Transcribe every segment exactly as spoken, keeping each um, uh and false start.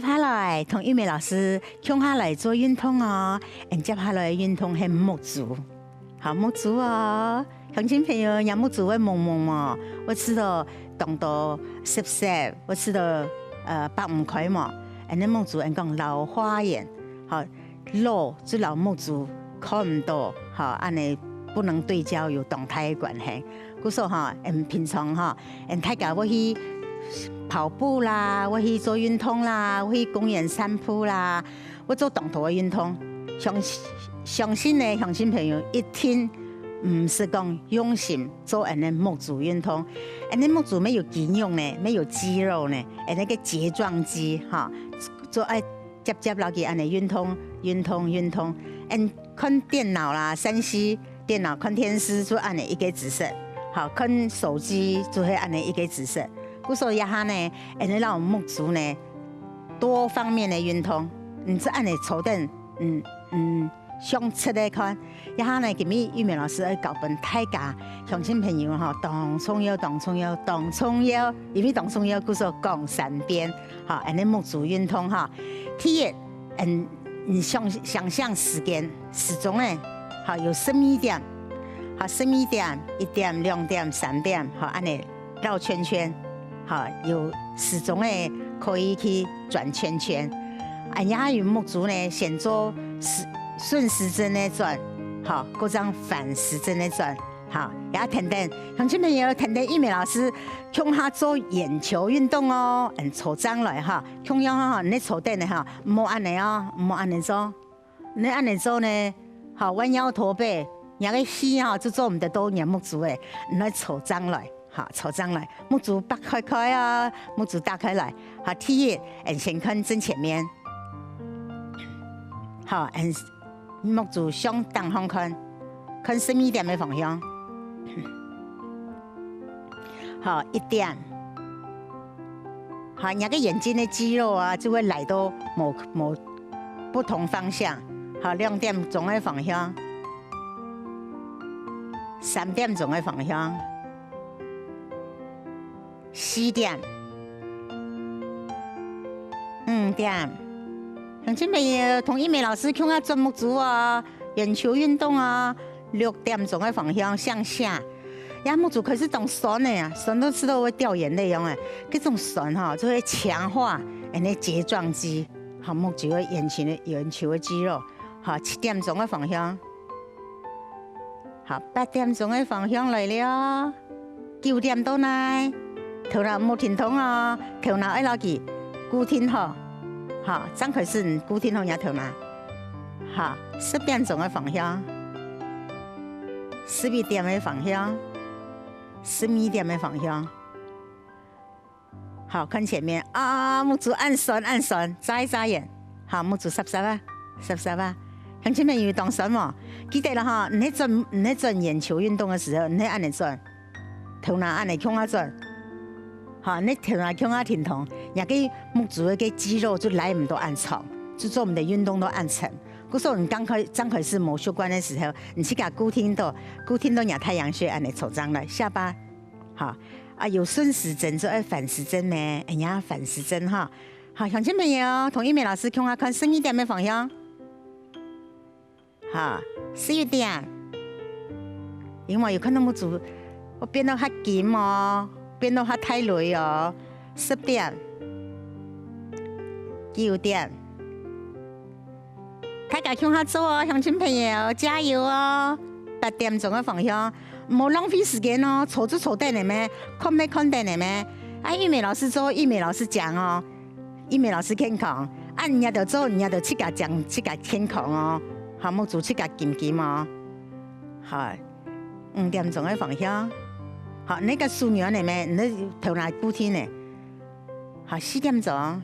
下來同玉美老師共下來做運動哦。嗯，接下來个運動係目珠。好，目珠哦，鄉親朋友，若目珠會濛濛無？會試著當多澀澀，會試著，呃，擘毋開無？恁呢目珠，人講老花眼，好，老就老目珠看毋到，好，恁呢不能對焦有當大个關係。故所吼，嗯，平常吼，嗯，大家會去跑步啦，會去做運動啦，會去公園散步啦，會做當多个運動。相，相信呢，鄉親朋友一定毋識講用心做恁呢目珠運動。恁呢目珠乜有肌肉呢，乜有肌肉呢，恁呢个睫狀肌，哈，做愛接接落去恁呢運動，運動，運動。嗯，看電腦啦，三C電腦，看電視就恁呢一个姿勢，好，看手機就係恁呢一个姿勢。故所這下呢，恁呢讓目珠呢，多方面个運動，你就恁呢坐等，嗯，嗯，相出來看。這下呢，今日玉美老師愛教分大家，鄉親朋友吼，當重要，當重要，當重要，因為當重要，故所講三遍，吼，恁呢目珠運動吼。第一，嗯，你想，想像時間，時鐘呢，吼，有十二點，吼，十二點、一點、兩點、三點，吼，恁呢 繞圈圈，哈，有時鐘个可以去轉圈圈。恁樣有目珠呢，先做時，順時針个轉，哈，過正反時針个轉，哈，也跈等，鄉親朋友跈等玉美老師共下做眼球運動哦，嗯，坐正來哈，共樣哈，你坐等个哈，毋好恁呢哦，毋好恁呢做。 你恁呢做呢，好，彎腰駝背，若个戲吼就做毋得到若目珠个，你愛坐正來，好，坐正來，目珠擘開開啊，目珠打開來，好，第一，嗯，先看正前面，好，嗯，目珠向頂項看，看十二點个方向。 好，一點。好，若个眼睛个肌肉啊，就會來到無，無不同方向。好，兩點鐘个方向，三點鐘个方向，四點，五點。鄉親朋友，同玉美老師共下轉目珠哦，眼球運動哦。 六點鐘个方向向下，這目珠開始當酸个啊，酸到試著會掉眼淚樣啊。這種酸吼，就會強化恁呢睫狀肌，吼，目珠个眼睛个，眼球个肌肉。好，七點鐘个方向，好，八點鐘个方向來了。 九點到哪？頭腦莫停動哦，頭腦愛牢記，固定好，好，正開始固定好若頭腦。好，十點鐘个方向，十一點个方向，十二點个方向。好，看前面啊，目珠恁酸恁酸，眨一眨眼。好，目珠眨眨啊，眨眨啊。鄉親朋友當酸無？記得了哈，你係轉，你係轉眼球運動个時候，你係恁呢轉。 頭腦恁呢共下轉，哈，你頭腦共下停動，若个目珠个肌肉就拉毋到恁長，就做毋得運動到恁深。故所你剛開，正開始無習慣个時候，你自家固定到，固定到若太陽穴恁呢坐正來，下巴，哈，啊，有順時針就愛反時針呢，哎呀，反時針哈。好，鄉親朋友，同玉美老師共下看十二點个方向。 哈，十一點。因為有看到目珠，會變到較金哦，變到較大蕊哦。十點，九點。大家共下做哦，鄉親朋友，加油哦！八點鐘个方向，毋好浪費時間哦，坐就坐等个咩，看乜看等个咩。啊，玉美老師做，玉美老師講哦。 玉美老師健康，啊，你也得做，你也得自家講自家健康哦，好，目珠自家金金哦。好，五點鐘个方向，好，你个手軟个咩？你个頭腦固定个。好，四點鐘，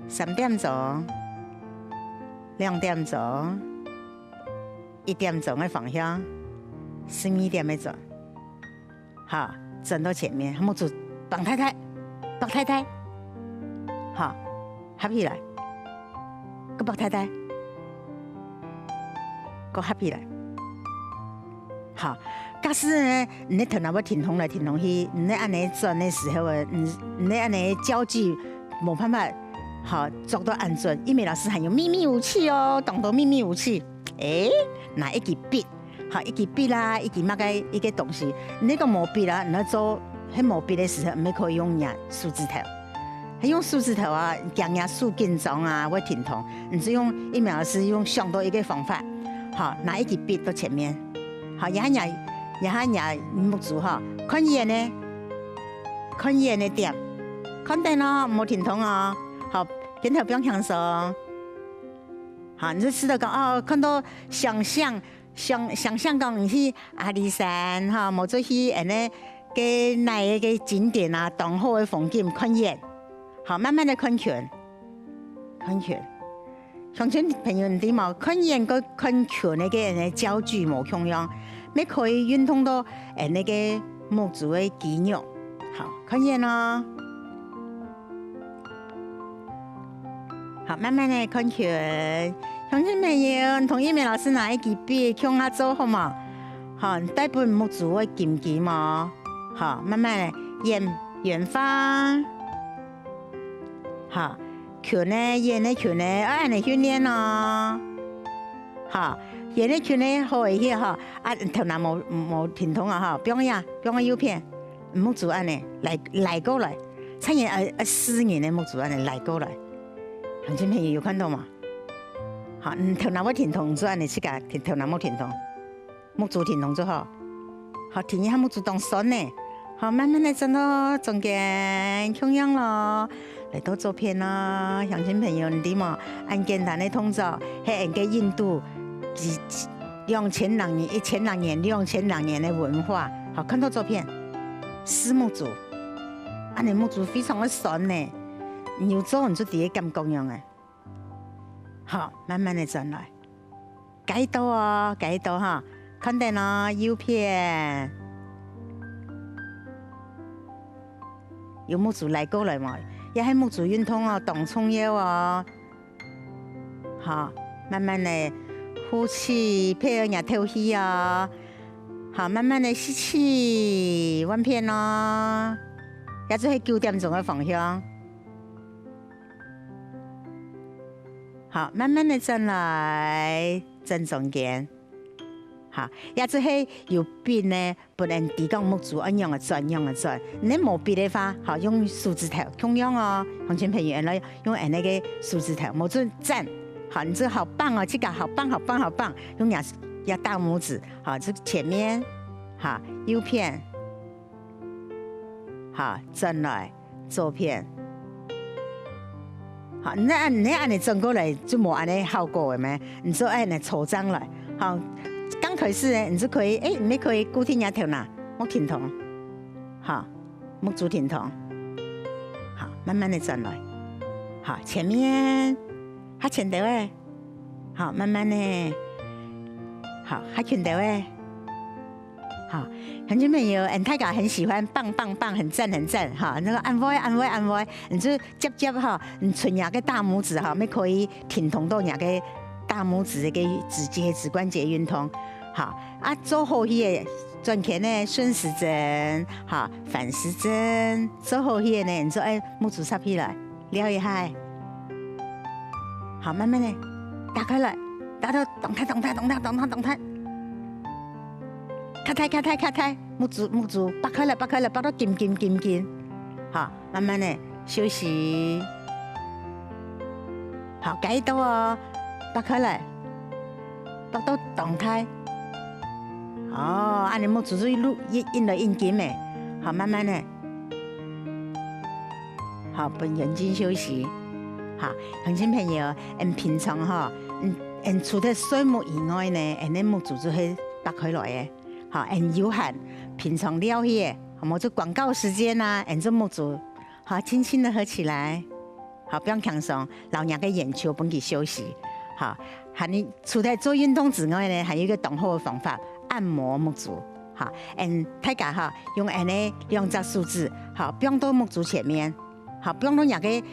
三點鐘，兩點鐘，一點鐘个方向，十二點个鐘。 好，轉到前面，目珠擘大大，擘大大，好，合起來，過擘大大，過合起來。好，假使呢，你个頭腦會停動來停動去，你恁呢轉个時候啊，你，你恁呢焦距無辦法，好，做到恁準，因為老師還有祕密武器哦，當多祕密武器。誒，拿一支筆，好，一支筆啦，一支麼个一個東西，你講無筆啊，你愛做，係無筆个時候，你可以用若手指頭。係用手指頭啊，驚若手緊張啊，會停動，你就用，一秒是用想到一個方法，好，拿一支筆到前面，好，然後若，然後若目珠哈，看遠个，看遠个點，看等哦，莫停動哦，好，肩頭放輕鬆。 好，你就試著講哦，看到想像，想，想像講你去阿里山哈，無就去恁呢个哪一個景點啊，當好个風景，看遠，好，慢慢个看近，看近。鄉親朋友，你知無？看遠个看近个个人个焦距無共樣，也可以運動到恁呢个目珠个肌肉。好，看遠哦。 好，慢慢个看近。鄉親朋友，你同一鳴老師拿一支筆，共下做好無？好，帶分目珠會金金哦。好，慢慢个遠，遠方。好，近个，遠个，近个，愛恁呢訓練哦。好，遠个，近个，好个去吼。啊，頭那無，無停動啊吼，放下，放下右片。 目珠恁呢，拉，拉過來，差不多愛，愛四人个目珠恁呢拉過來。鄉親朋友有看到無？好，嗯，頭那會停動，就恁呢自家停，頭那無停動，目珠停動就好。好，停一下目珠當痠呢。好，慢慢个轉到中間，共樣咯。來到左片咯，鄉親朋友，你知無？恁簡單个動作，係𠊎个印度，幾，幾，兩千零年、一千零年、兩千零年个文化。好，看到左片。 四目珠，恁呢目珠非常个痠呢。你有做，你就知个感覺樣个。好，慢慢个轉來。該到哦，該到哈，看等哦，右片。有目珠拉過來無？也係目珠運動哦，當重要哦。 好，慢慢个呼氣，配合若敨氣哦。好，慢慢个吸氣，換片哦。也就係九點鐘个方向。好，慢慢个轉來，正中間。好，也就係有筆呢， 分人知講目珠愛仰仔轉，仰仔轉。你無筆个話，好，用手指頭，共樣哦。鄉親朋友，來用恁呢个手指頭，無準讚，好，你就好棒哦，自家好棒，好棒，好棒，用若，若大拇指，好，這前面，好，右片，好，轉來，左片。 好，你恁，你恁呢轉過來就無恁呢效果个咩？你就恁呢坐正來。好，剛開始呢，你就可以，誒，你可以固定若頭那，莫停動。好，目珠停動。好，慢慢个轉來。好，前面，較前頭誒。好，慢慢个。好，較前頭誒。 好，鄉親朋友，嗯，大家很喜歡棒棒棒，很讚很讚哈。那個恁會恁會恁會，你就接接哈，你伸若个大拇指哈，也可以停動到若个大拇指个指節、指關節運動。好，啊，做好去个轉圈呢，順時針，哈，反時針，做好去个呢，你就愛目珠插起來。 撩一下。好，慢慢个打開來，打到動態，動態，動態，動態，動態。較大，較大，較大，目珠，目珠擘開來，擘開來，擘到金金金金。好，慢慢个休息。好，該到哦，擘開來，擘到動態。哦，恁呢目珠就一路印，印來印金个。好，慢慢个。 好，分眼睛休息。好，鄉親朋友，嗯，平常哈，嗯，嗯，除了睡目以外呢，嗯，目珠就係擘開來个。好，嗯，有閒，平常尞去个，好無？就廣告時間啊，嗯，就目珠，好，輕輕的合起來。好，放輕鬆，摎若个眼球分佢休息。好，還有除了做運動之外呢，還有一個當好个方法，按摩目珠。 好，嗯，大家哈，用恁呢兩隻手指，好，放到目珠前面，好，放到若个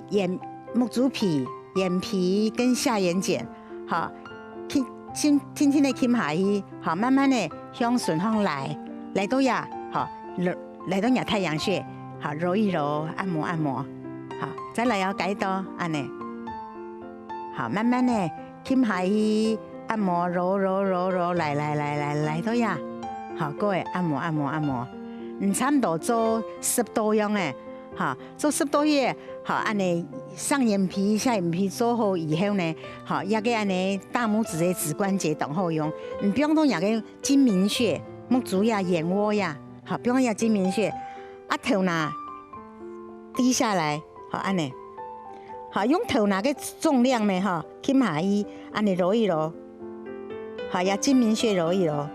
眼，目珠皮、眼皮跟下眼瞼，好，輕，輕，輕輕个撳下去，好，慢慢个向脣項來，來到這，好，來，來到若太陽穴，好，揉一揉，按摩按摩，好。再來哦，加一到，恁呢。好，慢慢的，撳下去，按摩，揉揉揉揉，來來來來來，到呀。好，各位，按摩按摩按摩，你差不多做十到樣誒，好，做十到个，好，恁呢上眼皮、下眼皮做好以後呢，好，這个恁呢大拇指个指關節當好用，你放到若个睛明穴，目珠呀、眼窩呀，好，放這睛明穴，啊頭那低下來，好，恁呢。 好，用頭那个重量呢，吼，撳下去，恁呢揉一揉，好，這睛明穴揉一揉，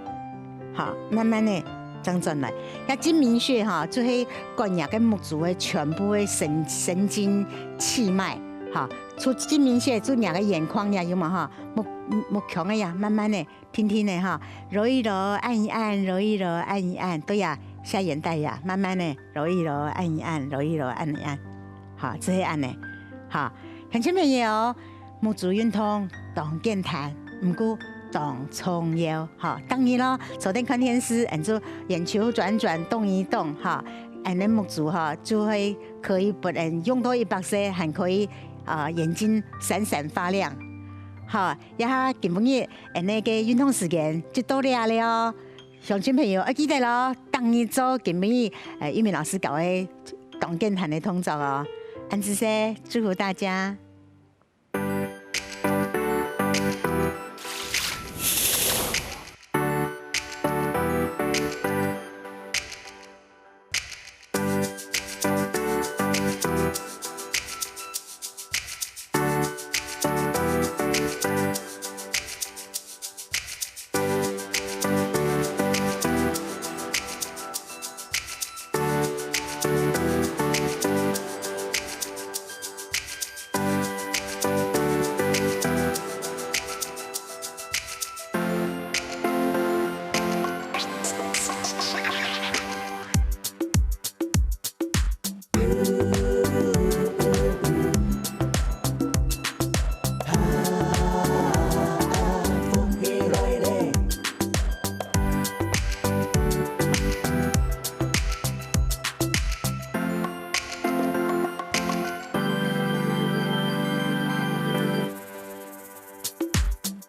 好，慢慢的正轉來。這睛明穴吼，就係管若个目珠个全部个神神經氣脈，吼，除睛明穴，就若个眼眶呀，有無吼？目目腔个呀，慢慢的 定定个吼，揉一揉，按一按，揉一揉，按一按，對呀，下眼袋呀，慢慢个揉一揉，按一按，揉一揉，按一按，好，就係恁呢，好，鄉親朋友，目珠運動當簡單，毋過當重要，吼，當然咯，坐等看電視，恁樣眼球轉轉，動一動，吼，恁呢目珠吼就會可以分人用到一百歲，還可以啊眼睛閃閃發亮，好。 這下今晡日，𠊎等个運動時間就到這了哦。鄉親朋友愛記得咯，逐日做今晡日，呃，玉明老師教个當簡單个動作哦。恁仔細，祝福大家。